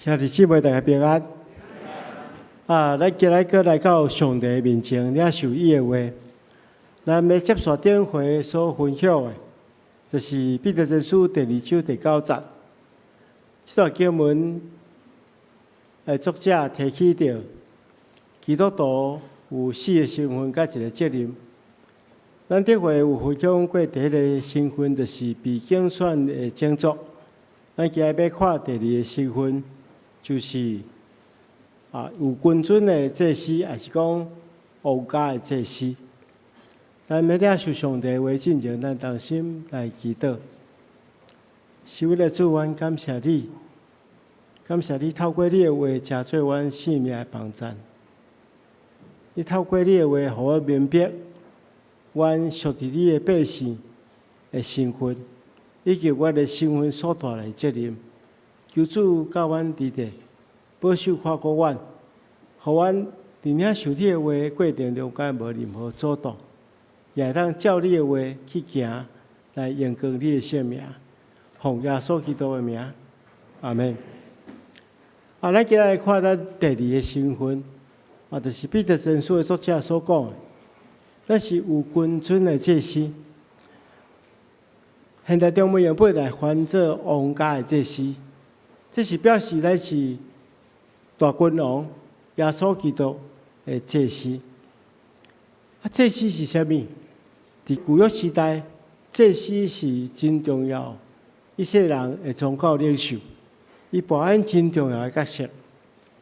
兄弟姊妹，大家平安。啊，咱今日閣來到上帝面前，領受伊的話。咱欲接續頂回所分享的，就是彼得前書第二章第九節。這段經文的作者提起著基督徒有四个身份佮一个責任。咱頂回有分享過第一个身份，就是被揀選的種族。咱今日欲看第二个身份，就是有君尊的祭司，抑是講王家的祭司。咱欲領受上帝話進前，咱同心來祈禱。是阮的主，阮感謝你，感謝你透過你的話，成做阮性命的幫贊。你透過你的話，予我明白，阮屬佇你的百姓的身份，以及阮的身份所帶來的責任。求主佮阮佇咧，保守看顧阮，予阮佇領受你的話過程中間無任何阻擋，也會當照你的話去行，來榮光你的聖名。奉耶穌基督的名，阿門。啊，咱今日來看咱第二个身份，啊，就是彼得前書的作者所講的，咱是有君尊的祭司。現代中文譯本來翻做王家的祭司，這是表示咱是大君王耶穌基督的祭司。啊，祭司是啥物？佇舊約時代，祭司是真重要，以色列人的宗教領袖，伊扮演真重要的角色。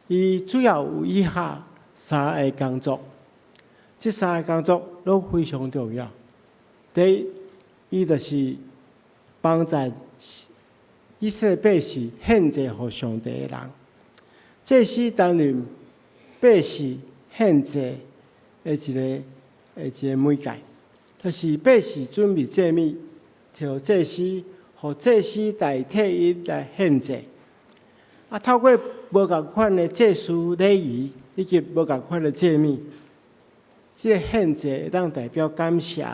伊主要有以下三个工作，這三个工作攏非常重要。第一，伊就是幫助以色列百姓獻祭予上帝的人。祭司擔任百姓獻祭的一個媒介，就是百姓準備祭物，予祭司，予祭司代替𪜶來獻祭。啊，透過無仝款的祭司禮儀以及無仝款的祭物，這個獻祭會當代表感謝，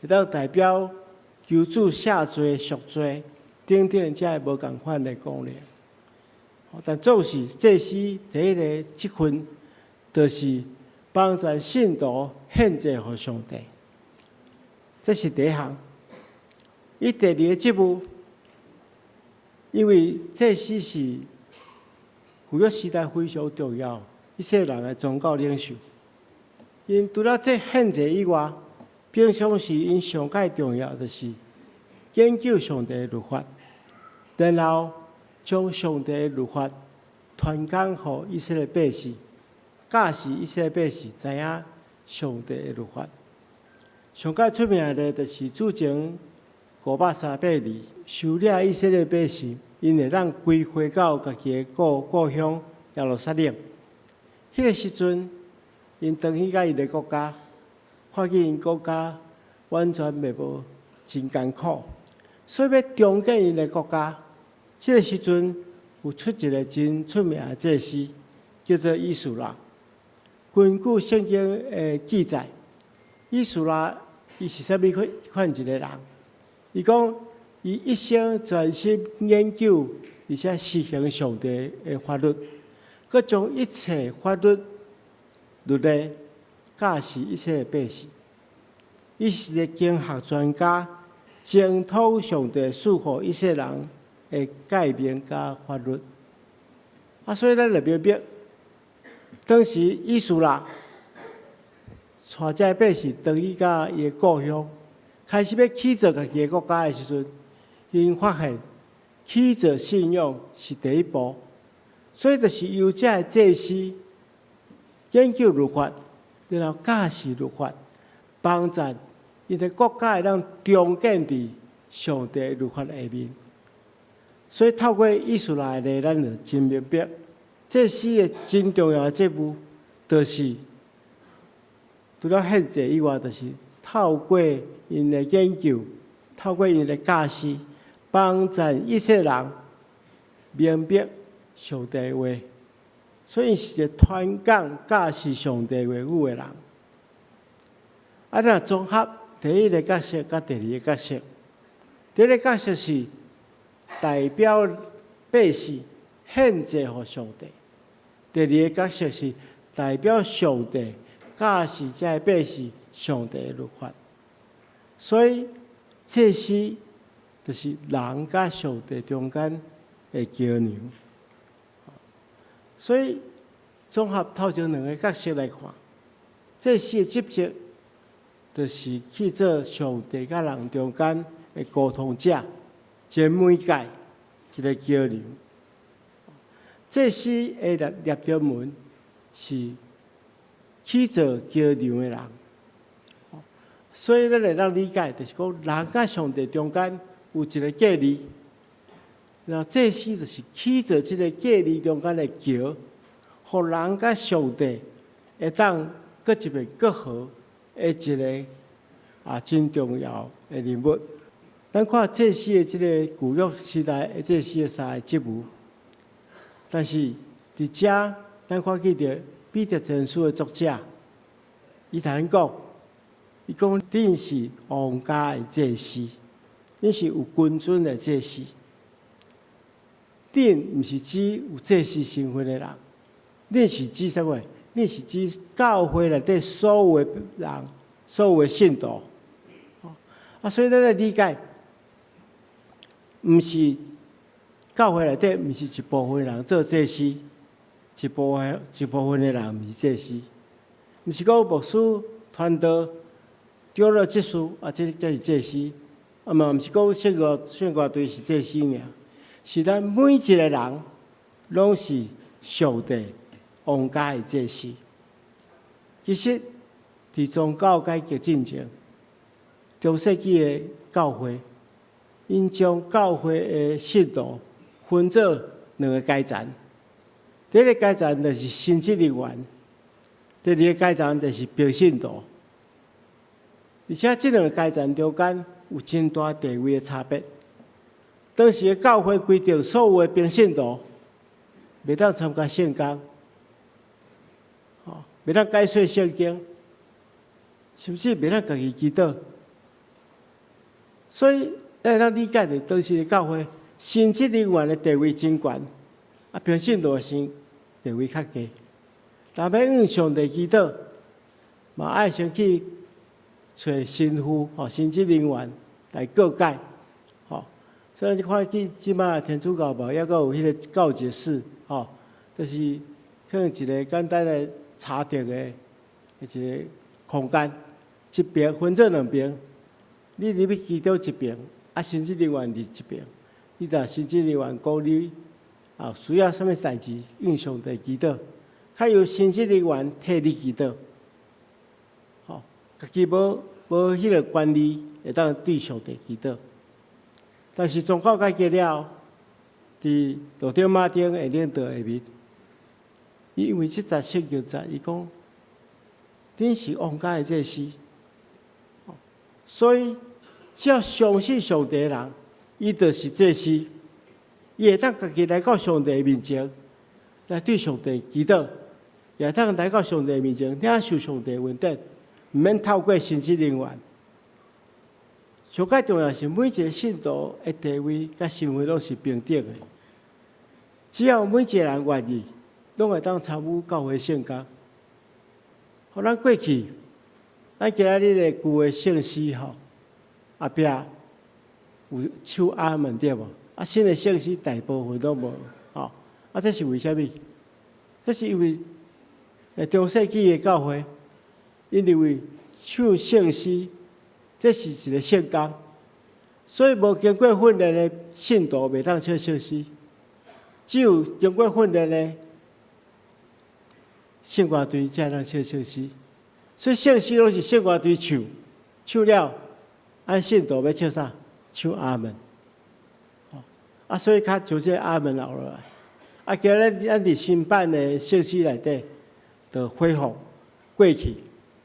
會當代表求主赦罪、贖罪等等，這個無仝款的功能。但總是祭司第一個職分，就是幫助信徒獻祭予上帝。這是第一項。伊第二个職務，因為祭司是舊約時代非常重要，以色列人的宗教領袖。𪜶除了這獻祭以外，平常時𪜶上蓋重要就是研究上帝的律法，然後將上帝的律法傳講予以色列百姓，教示以色列百姓知影上帝的律法。上蓋出名的，就是主前538年，收掠以色列百姓，𪜶會當歸回到家己的故鄉耶路撒冷。彼个時陣，𪜶轉去到𪜶的國家，看見𪜶國家完全袂無真艱苦，所以欲重建𪜶的國家。這个時陣有出一个真出名的祭司，叫做以斯拉。根據聖經的記載，以斯拉伊是啥物款一个人？伊講，伊一生專心研究，而且實行上帝的法律，閣將一切法律律例教示以色列百姓。伊是一个經學專家，精通上帝賜予以色列人的誡命佮法律。啊，所以咱就明白，當時以斯拉帶這百姓轉去到伊的故鄉，開始欲起造家己的國家的時陣，𪜶發現起造信仰是第一步，所以就是由這个祭司研究律法，然後教示律法，幫助𪜶的國家會當重建佇上帝律法下面。所以透過以斯拉的例，咱就真明白，祭司的真重要的職務，就是除了獻祭以外，就是透過𪜶的研究，透過𪜶的教示，幫助以色列人明白上帝的話。所以是一个傳講教示上帝話語的人。啊，若綜合第一个角色佮第二个角色，第一个角色是代表百姓獻祭予上帝。第二個角色是代表上帝教示這个百姓上帝的律法。所以祭司就是人佮上帝中間的橋梁。所以綜合頭前兩個角色來看，祭司的職責就是去做上帝佮人中間的溝通者，一個媒介，一個橋梁。祭司的立立場文是去做橋梁的人，所以咱會當理解，就是講人佮上帝中間有一個隔離，然後祭司就是去做這個隔離中間的橋，予人佮上帝會當閣一遍閣和的一個真重要的人物。咱看祭司的這個舊約時代的祭司的三個職務，但是佇遮咱看見著彼得前書的作者，伊同咱講，伊講恁是王家的祭司，恁是有君尊的祭司。恁毋是指有祭司身份的人，恁是指啥物？恁是指教會內底所有的人，所有的信徒。啊，所以咱來理解，毋是教會內底毋是一部分人做祭司，一部分的人毋是祭司，毋是講牧師、傳道、長老、執事啊，這才是祭司。啊嘛，毋是講聖歌隊是祭司爾，是咱每一個人攏是上帝王家的祭司。其實，佇宗教改革進前，中世紀的教會，𪜶將教會的信徒分做兩個階層。第一個階層就是神職人員，第二個階層就是平信徒。而且這兩個階層中間有真大地位的差別。當時的教會規定，所有的平信徒袂當參加聖工，袂當解說聖經，甚至袂當家己祈禱。所以，咱會當理解著當時的教會，神職人員的地位真懸，啊，平信徒的地位較低。若欲向上帝祈禱，嘛愛先去揣神父吼，神職人員來告解，吼。所以你看見這擺天主教無，抑閣有彼個告解室，吼，就是可能一個簡單的查經的一個空間，一邊分做兩邊，你入去祈禱一邊，啊，神職人員佇一邊，你若神職人員講你需要啥物代誌，向上帝祈禱，較由神職人員替你祈禱，吼，家己無彼個權利會當對上帝祈禱。但是宗教改革了，佇羅德馬丁的領導下面，伊因為這節聖經節，伊講，恁是王家的祭司，所以只要相信上帝的人，伊就是祭司，伊會當家己來到上帝面前，來對上帝祈禱，也會當來到上帝面前領受上帝恩典，毋免透過神職人員。上蓋重要是每一個信徒的地位佮身份攏是平等的，只要每一個人願意，攏會當參與教會聖工。予咱過去，咱今仔日的舊的聖詩吼，後壁有唱阿門對無？啊，新的聖詩大部分攏無吼。啊，這是為啥物？這是因為中世紀的教會，𪜶認為唱聖詩這是一個聖工，所以無經過訓練的信徒袂當唱聖詩，只有經過訓練的聖歌隊才會當唱聖詩。所以聖詩攏是聖歌隊唱，唱了，咱信徒欲唱啥？唱阿門。啊，所以較將這個阿門留落來。啊，今仔日咱佇新版的聖詩內底，就恢復過去，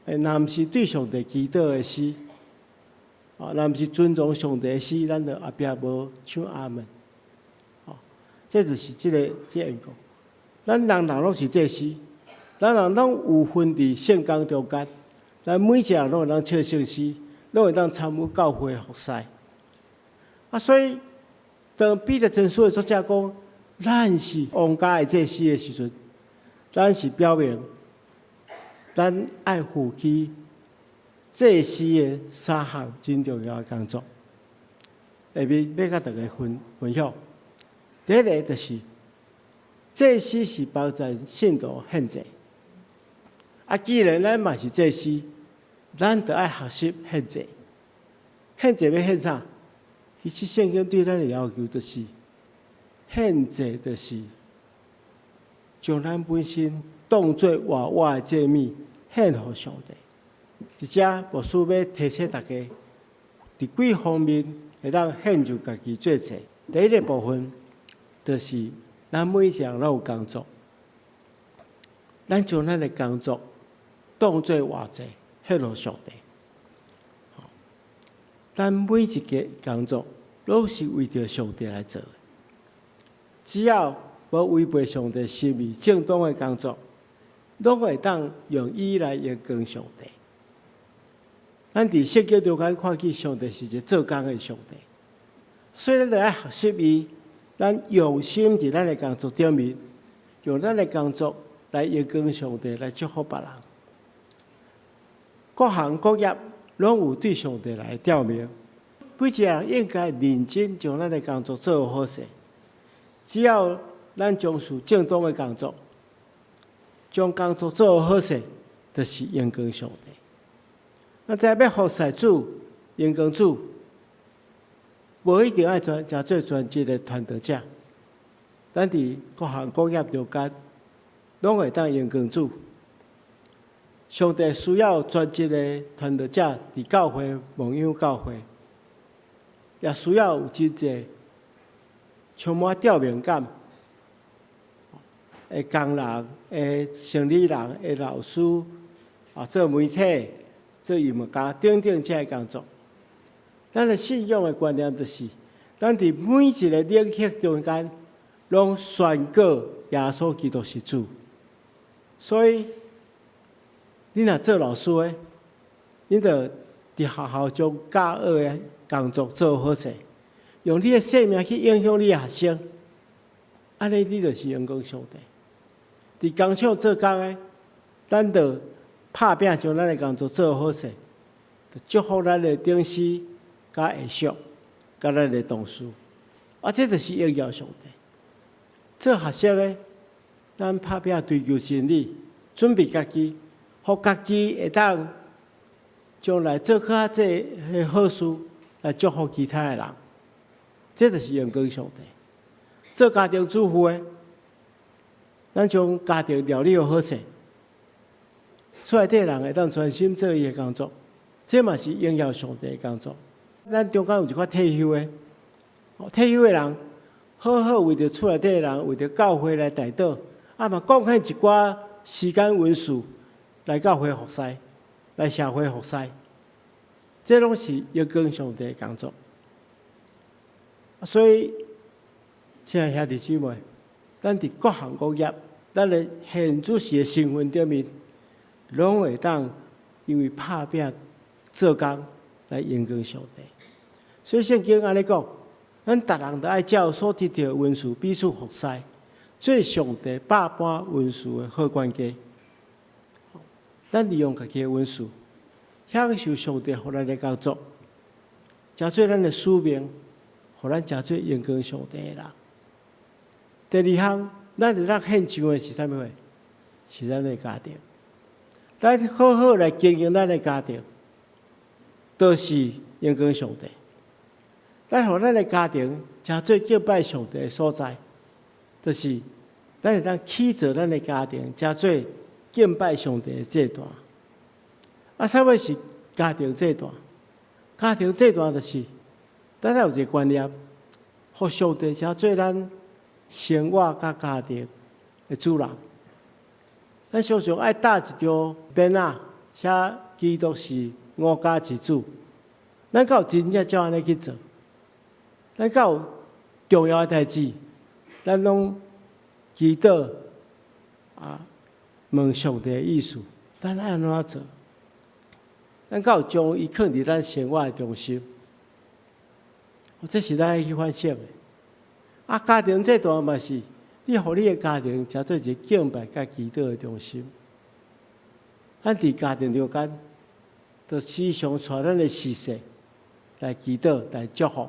若毋是對上帝祈禱的詩，若毋是尊崇上帝的詩，咱就後壁無唱阿門。哦，這就是這個緣故。咱人人攏是祭司，咱人攏有份佇聖工中間，咱每一個人攏會當唱聖詩，攏會當參與教會服侍。啊，所以當彼得前書的作者講，咱是王家的祭司的時陣，咱是表明咱愛負起祭司的三項真重要的工作。下面欲佮大家分享，第一个就是祭司是幫助信徒獻祭。啊，既然咱嘛是祭司，咱就愛學習獻祭。獻祭欲獻啥？其實聖經對咱的要求就是，獻祭就是將咱本身當做活活的祭物獻予上帝。佇遮牧師欲提醒大家，佇幾方面會當獻上家己做祭。第一個部分就是咱每一個人攏有工作，咱將咱的工作當做活祭獻予上帝。咱每一個工作攏是為著上帝來做的，只要無違背上帝心意正當的工作，攏會當用伊來榮光上帝。咱佇聖經中間看見上帝是一個做工的上帝，所以咱著愛學習伊，咱用心佇咱的工作頂面，用咱的工作來榮光上帝，來祝福別人。各行各業攏有對上帝來的召命，每一個人應該認真將咱的工作做好勢。只要咱從事正當的工作，將工作做好勢，就是榮光上帝。咱知欲服侍主、榮光主，無一定愛專做專職的傳道者。咱佇各行各業中間，攏會當榮光主。上帝需要專職的傳道者佇教會牧養教會，也需要有真濟充滿召命感的工人、的生理人、的老師啊，做媒體、做音樂家等等這个工作。咱的信仰的觀念就是，咱佇每一个領域中間，攏宣告耶穌基督是主。所以，你若做老師的，你著佇學校將教學的工作做好勢，用你的生命去影響你的學生，按呢你就是榮光上帝。佇工廠做工的，咱著拍拚將咱的工作做好勢，祝福咱的頂司、佮下屬、佮咱的同事，啊，這就是榮耀上帝。做學生的，咱拍拚追求真理，準備家己，予家己會當將來做較濟的好事，來祝福其他的人，這就是榮光上帝。做家庭主婦的，咱將家庭料理好勢，厝內底人會當專心做伊的工作，這嘛是榮耀上帝的工作。咱中間有一寡退休的，退休的人，好好為著厝內底的人，為著教會來代禱，啊嘛貢獻一寡時間恩賜來教會服侍，來社會服侍，這攏是榮光上帝的工作。所以，親愛兄弟姊妹，咱佇各行各業，咱的現主時的身份頂面，攏會當因為拍拚做工來榮光上帝。所以聖經按呢講，咱逐人都愛照所得著的恩賜彼此服侍，做上帝百般恩賜的好管家。咱利用家己的恩賜，享受上帝予咱的工作，成做咱的使命，予咱成做榮光上帝的人。第二項，咱會當獻上的是啥物貨？是咱的家庭。咱好好來經營咱的家庭，都是榮光上帝。咱予咱的家庭成做敬拜上帝的所在，就是咱會當起造咱的家庭，成做敬拜上帝的祭壇。啊，啥物是家庭祭壇？家庭祭壇就是咱愛有一個觀念，予上帝成做咱生活佮家庭的主人。咱常常愛搭一張匾仔，寫基督是我家之主。咱敢有真正照按呢去做？咱敢有重要的代誌，咱攏祈禱啊，問上帝的意思，咱愛按怎做？咱敢有將伊囥佇咱生活的中心？這是咱愛去反省的。啊，家庭祭壇嘛是，你予你的家庭成做一个敬拜佮祈禱的中心。咱佇家庭中間，就時常帶咱的視線來祈禱、來祝福，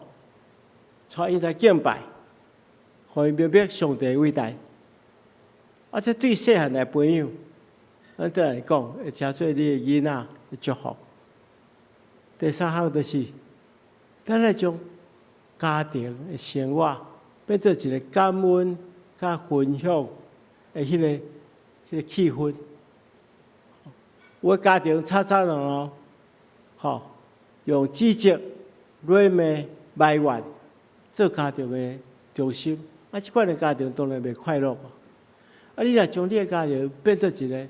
帶𪜶來敬拜，予𪜶明白上帝偉大。啊，這對細漢來培養，咱倒來講，會成做你的囡仔的祝福。第三項就是，咱愛將家庭的生活變做一个感恩佮分享的彼个氣氛。有的家庭吵吵鬧鬧，吼，用指責、辱罵、埋怨做家庭的中心，啊，這款的家庭當然袂快樂。啊，你若將你的家庭變做一个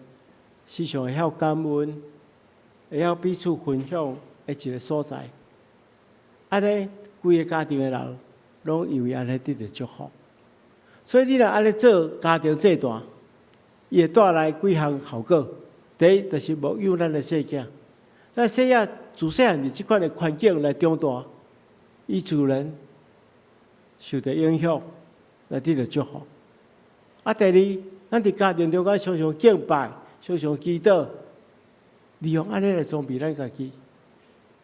時常會曉感恩、會曉彼此分享的一个所在，按呢，規个家庭的人攏因為按呢得著祝福。所以你若按呢做家庭祭壇，伊會帶來幾項效果。第一，就是牧養咱的細囝，咱細仔自細漢佇這款的環境來長大，伊自然受著影響，來得著祝福。啊，第二，咱佇家庭中間常常敬拜、常常祈禱，利用按呢來裝備咱家己。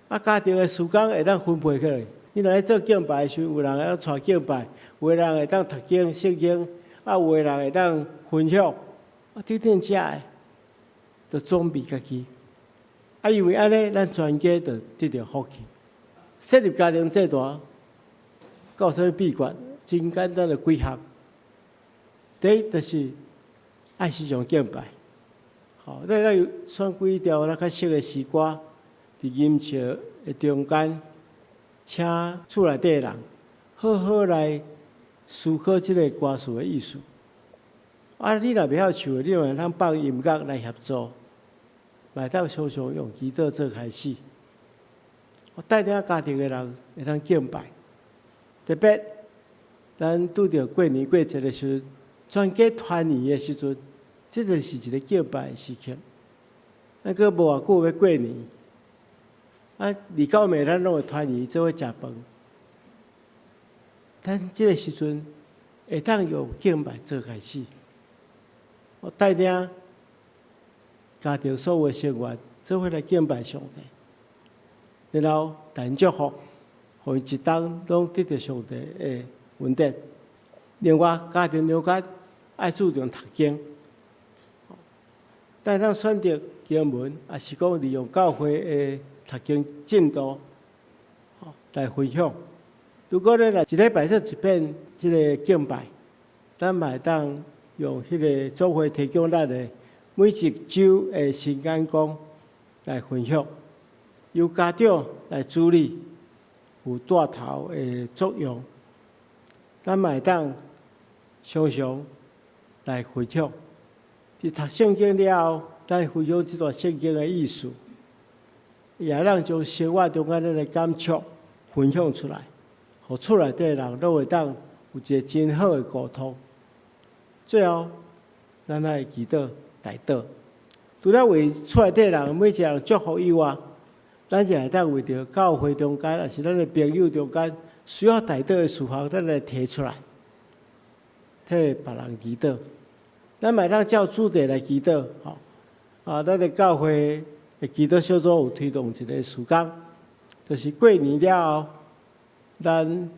啊，家庭的時間會當分配起來。你若咧做敬拜的時陣，有人會當帶敬拜，有的人會當讀經、聖經，啊，有的人會當分享，啊，等等遮的，就裝備家己。啊，因為按呢，咱全家就得著福氣。設立家庭祭壇，有啥物秘訣？真簡單的幾項。第一，就是愛時常敬拜。吼，咱咱有選幾條咱較熟的詩歌，佇吟唱的中間，請厝內底的人好好來思考這个歌詞的意思。啊，你若袂曉唱的，你嘛會當放音樂來協助，嘛會當常常用祈禱做開始。我帶領家庭的人會當敬拜，特別咱拄著過年過節的時陣，全家團圓的時陣，這就是一个敬拜的時刻。咱閣無偌久欲過年，啊，二九暝咱攏會團圓做伙食飯。咱這个時陣會當用敬拜做開始，我帶領家庭所有的成員做伙來敬拜上帝，然後但祝福，予𪜶一冬攏得著上帝的恩典。另外，家庭中間愛注重讀經，但咱選擇經文，抑是講利用教會的讀經進度來分享。如果你若一禮拜做一遍這个敬拜，咱嘛會當用彼个總會提供咱的每一週的新眼光來分享，由家長來主理，有帶頭的作用。咱嘛會當常常來分享。佇讀聖經了後，咱分享這段聖經的意思，也會當將生活中間咱的感觸分享出來，予厝內底的人攏會當有一个真好的溝通。最後，咱愛祈禱代禱，除了為厝內底人每一個人祝福以外，咱也會當為著教會中間，抑是咱的朋友中間需要代禱的事項，咱來提出來，替別人祈禱。咱嘛會當照主題來祈禱，吼。啊，咱的教會的祈禱小組有推動一个事工，就是過年了後，咱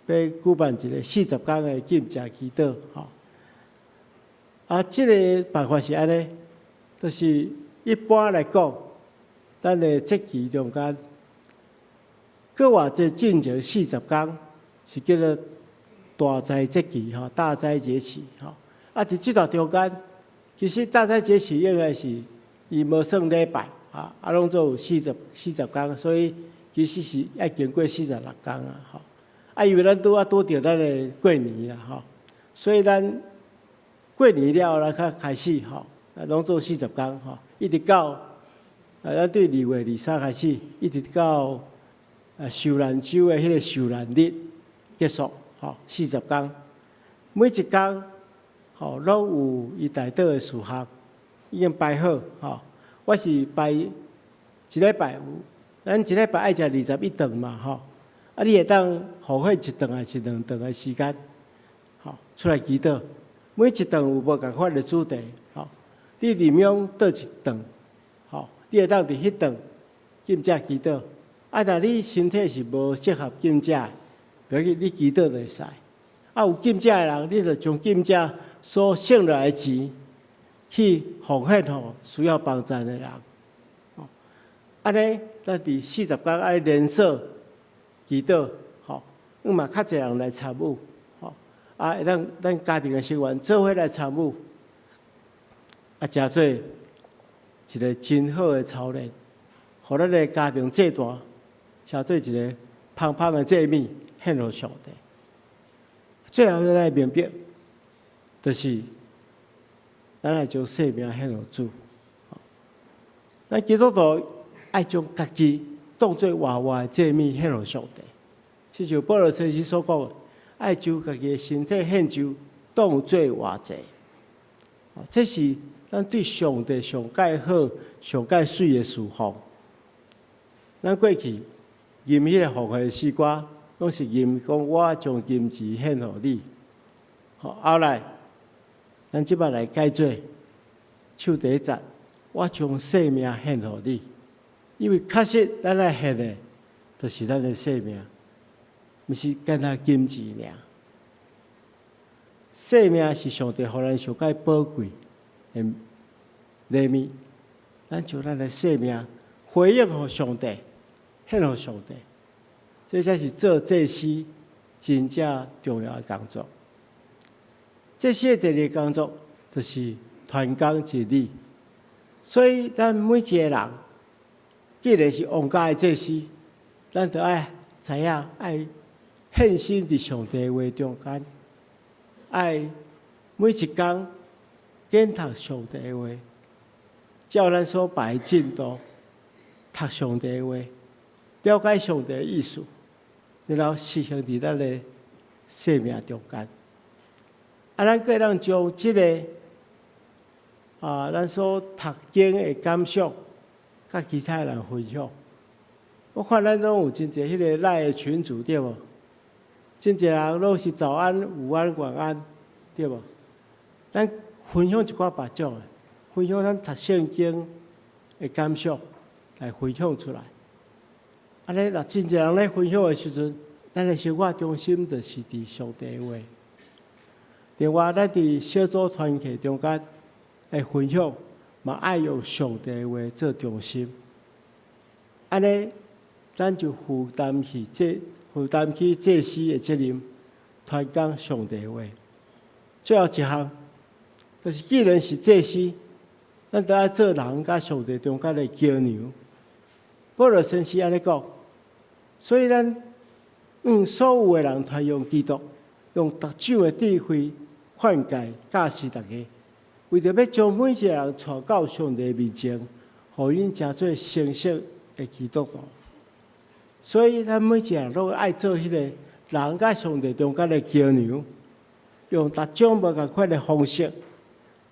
欲舉辦一个40工的禁食祈禱，吼。啊，這个辦法是按呢，就是一般來講，咱的節期中間，閣活節進前四十工是叫做大齋節期，吼，大齋節期，吼。啊，佇這段中間，其實大齋節期應該是伊無算禮拜，啊，啊，攏總有40工，所以其實是愛經過46工啊，吼。啊，因為咱拄仔拄著咱的過年啦，吼，所以咱過年了後，咱才開始，吼，啊，攏做四十工，吼，一直到啊，咱對2月23開始，一直到啊受難週的彼个受難日結束，吼，四十工，每一工，吼，攏有伊代禱的事項，已經排好，吼。我是排一禮拜有，咱一禮拜愛食21頓嘛，吼。啊，你會當奉獻一頓還是兩頓的時間，吼，出來祈禱。每一頓有無仝款的主題，吼，你林勇佗一頓，吼，你會當佇彼頓禁食祈禱。啊，若你身體是無適合禁食的，無要緊，你祈禱就會使。啊，有禁食的人，你就將禁食所省落來的錢去奉獻予需要幫助的人。按呢，咱佇40工愛連續祈禱，吼，嘛較濟人來參與，吼，啊，會當咱家庭的成員做伙來參與，啊，成做一個真好的操練，予咱的家庭祭壇成做一個芳芳的祭物獻予上帝。最後，咱來明白，就是咱愛將生命獻予主。咱基督徒愛將家己當做活活的祭物獻予上帝。親像保羅先生所講的，愛將家己的身體獻上，當做活祭。這是咱對上帝上蓋好、上蓋媠的侍奉。咱過去吟彼個奉獻的詩歌，攏是吟講我將金錢獻予你。好，後來咱這擺來改做唱第一節，我將生命獻予你。因為確實咱來獻的，就是咱的生命，毋是干焦金錢爾。生命是上帝予咱上蓋寶貴的禮物，咱將咱的生命回應予上帝，獻予上帝，這才是做祭司真正重要的工作。祭司的第二個工作就是傳講真理，所以咱每一個人，既然是王家的祭司，咱就愛知影愛獻身佇上帝話中間，愛每一工研讀上帝的話，照咱所排的進度讀上帝的話，了解上帝的意思，然後實行佇咱的生命中間。啊，咱閣會當將這个啊，咱所讀經的感想，佮其他人分享。我看咱攏有真濟彼个 LINE 的群組對無？真濟人攏是早安、午安、晚安，對無？咱分享一寡別種的，分享咱讀聖經的感想來分享出來。按呢，若真濟人咧分享的時陣，咱的生活中心就是佇上帝的話。另外，咱佇小組團契中間的分享，嘛愛用上帝的話做中心。按呢，咱就負擔起祭司的責任，傳講上帝的話。最後一項，就是既然是祭司，咱就愛做人佮上帝中間的橋梁。保羅先生按呢講，所以咱向所有的人傳揚基督，用各種的智慧勸誡教示大家，為著欲將每一個人帶到上帝面前，予𪜶成做成熟的基督徒。所以，咱每一個人攏愛做彼個人佮上帝中間的橋梁，用逐種無仝款的方式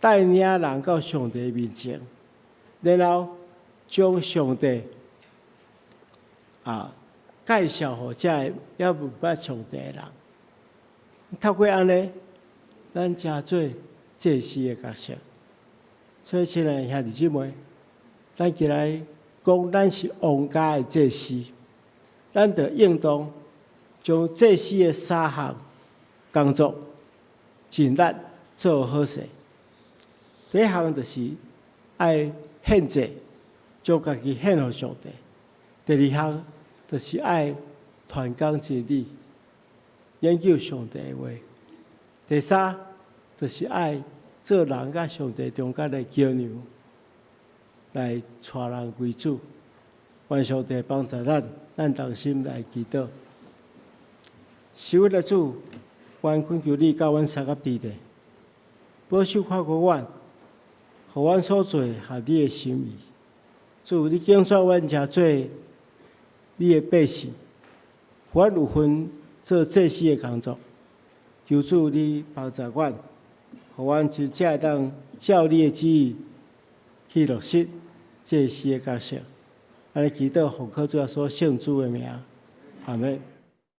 帶領人到上帝面前，然後將上帝啊介紹予這个猶毋捌上帝的人。透過按呢，咱成做祭司的角色。所以，親愛的兄弟姊妹，咱今日講，咱是王家的祭司，咱就應當將祭司的三項工作盡力做好勢。第一項就是愛獻祭，將家己獻予上帝；第二項就是愛傳講真理，研究上帝的話；第三就是愛做人佮上帝中間的橋梁，來帶人歸主。願上帝幫助咱，咱同心來祈禱。是阮的主，阮懇求你佮阮相佮佇咧，保守看顧阮，予阮所做合你的心意。主，你揀選阮成做你的百姓，予阮有份做祭司的工作。求主你幫助阮，予阮真正會當照你的旨意去落實祭司的角色。按呢祈禱，奉靠主耶穌聖子的名，阿門。